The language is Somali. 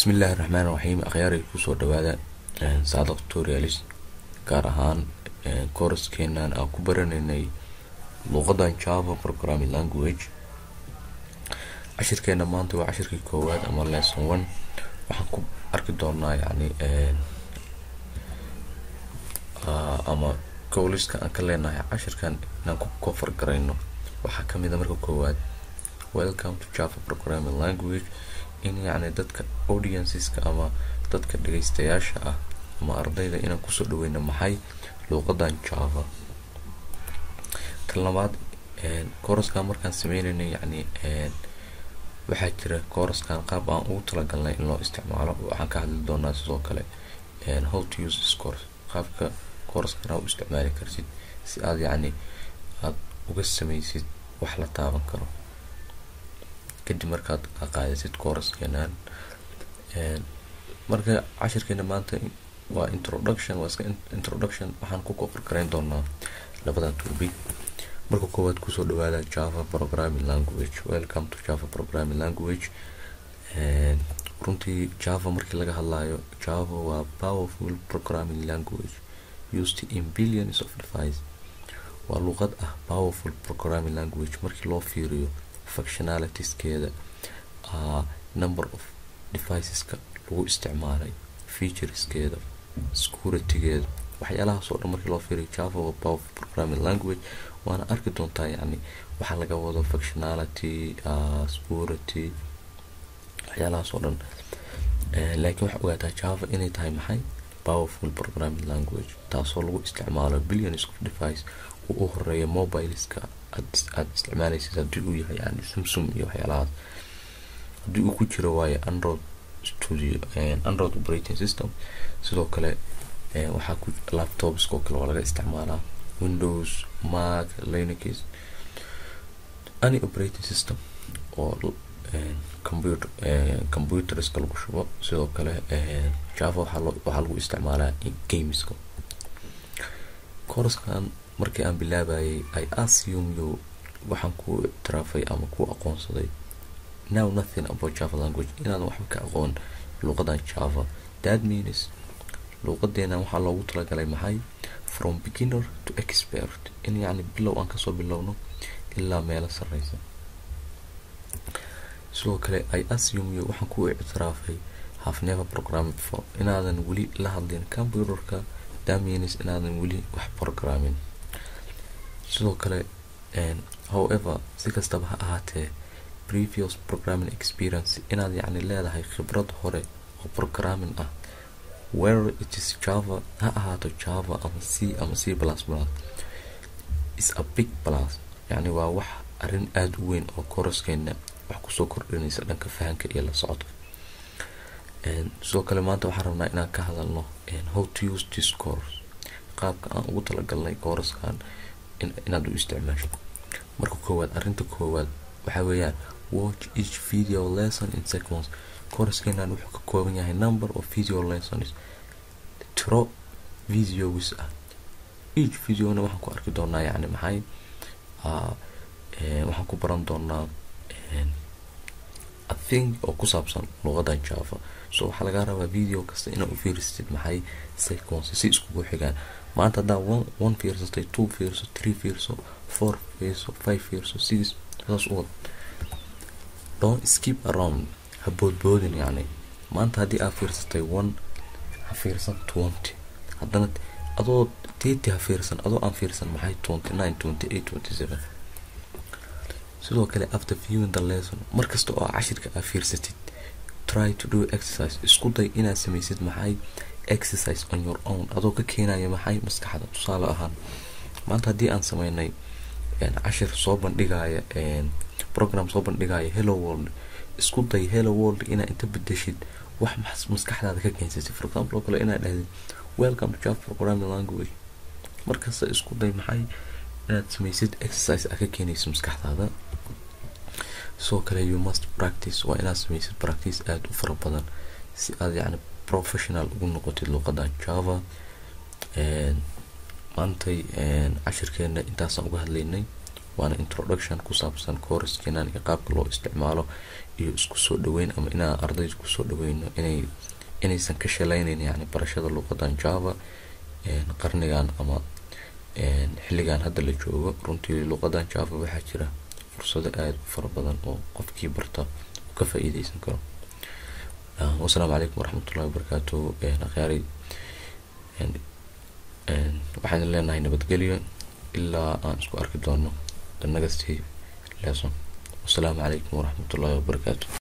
Bismillaahi raxmaani raxiim. Akhyaaray, kusoo dhawaada Saadaq Tutorials, gaar ahaan course-keenan aan ku baranaynay luuqadan Java programming language. Cashirkeena maanta waa cashirkii koowaad ama lesson one. Waxaan ku arki doonaa, yacni, ama goals-ka aan ka leenahay cashirkan inaan ku cover garayno waxaa kamid a: marka koowaad, welcome to Java programming language, in yacni dadka audienceska ama dadka dhageystayaasha ah ama ardayda inaan kusoo dhaweyno maxay luuqadan Java. Tan labaad, course-kan markaan sameyneynay, yacni, waxaa jira course-kan qaab aan ugu talagalnay in loo isticmaalo. Waxaan ka hadli doonaa sidoo kale how to use this course, qaabka course-kan aa u isticmaali kartid si aad, yacni, aada uga sameysid wax la taaban karo kadib markaad qaadasid course-keenan. Marka cashirkeena maanta waa introduction, waa iska introduction. Waxaan ku cover garayn doonaa labadan topic. Marka koowaad, kusoo dhawaada Java programming language. Welcome to Java programming language. Runtii Java markii laga hadlayo, Java waa powerful programming language used in billions of device. Waa luuqad ah powerful programming language markii loo fiiriyo functionalitieskeeda, number of deviceska lagu isticmaalay, featureskeeda, securitygeeda, waxyaalahaas oo dhan markii loo fiiriyo, Java waa powerful programming language. Waana arki doontaa, yacni, waxaa laga wado functionality, security, waxyaalahaas oo dhan. Laakiin waxaa ogaataa Java inay tahay maxay powerful programming language, taasoo lagu isticmaalo billions of device, uu u horeeya mobileska aad isticmaaleysid, haddii uu yahay, yani, Samsung iyo waxyaalahaas, haddii uu ku jiro waayo Android Studio, Android operating system. Sidoo kale waxaa ku laptops oo kale waa laga isticmaalaa, Windows, Mac, Linux, any operating system oo computer computerska lagu shubo. Sidoo kale Java waxaa lagu isticmaalaa gameska. Course-kan markii aan bilaabayay, I assume you, waxaan ku ictiraafay ama ku aqoonsaday know nothing about Java language, inaadan waxba ka aqoon luuqadan Java. That means luuqadeena waxaa loogu talagalay maxay from beginner to expert, in, yacni, bilow aan kasoo bilowno ilaa meelo sareysa. Sidoo kale I assume you, waxaan ku ictiraafay have never programmed before, inaadan weli la hadlin computerka. That means inaadan weli wax programming. Sidoo kale, however, si kastaba ha ahaatee, previous programming experience, inaad, yacni, leedahay khibrad hore oo programming ah, whether it is Java ha ahaato, Java ama C ama C++, is a big plus. Yacni waa wax arrin aada u weyn oo course-keena wax kusoo kordhinaysa dhanka fahanka iyo la socodka. Sidoo kale maanta waxaan rabnaa inaan ka hadalno how to use this course, qaabka aan ugu talagalnay course-kan inaad u isticmaasho. Marka koowaad, arrinta koowaad waxaa weeyaan watch each video lesson in sequence. Course-keenan wuxuu ka kooban yahay number of video lessons, tiro videos ah. Each videona waxaan ku arki doonaa, yacni, maxay waxaan ku baran doonaa a thing oo ku saabsan luuqadan Java. So waxaa lagaa rabaa video kasta inaad u fiirsatid maxay sequence, si iskugu xigaan. Maanta haddaa one fiirsatay, two fiirso, three fiirso, four fiirso, five fiirso, six, saas u wad. Don't skip around, ha boodboodin. Yacni, maanta haddii aad fiirsatay one, ha fiirsan 20, haddana adoo 30 ha fiirsan adoo aan fiirsan maxay 29, 28, 27. Sidoo kale, after viewing the lesson, markasta oo cashirka aad fiirsatid, try to do exercise, isku day inaad sameysid maxay exercise on your own, adoo ka keenaya maxay maskaxda. Tusaale ahaan, maanta haddii aan sameynay cashir soo bandhigaya program soo bandhigaya "Hello World", isku day "Hello World" inaad inta bedeshid wax maskaxdaada ka keensatid. For example oo kale, inaad dhahdid "Welcome to Java programming language". Markasta isku day maxay inaad sameysid exercise aad ka keenaysid maskaxdaada. Sidoo kale, you must practice, waa inaad sameysid practice aada u fara badan si aad, yacni, professional ugu noqotid luuqadan Java. Maantay cashirkeena intaasaan uga hadlaynay. Waana introduction ku saabsan course-keenan iyo qaabka loo isticmaalo iyo isku soo dhaweyn, ama inaan ardayda kusoo dhaweyno inaysan ka shalaynayn, yani barashada luqadan Java qarnigan ama xilligan hadda la joogo. Runtii luqadan Java waxaa jira fursado aada u fara badan oo qofkii barta uu ka faa-iideysan karo. Wasalaamu calaykum waraxmatullahi wabarakaatu. Akhyaari, waxaan leenahay nabadgelyo ilaa aan isku arki doono the next lesson. Wasalaamu calaykum waraxmatullahi wabarakaatu.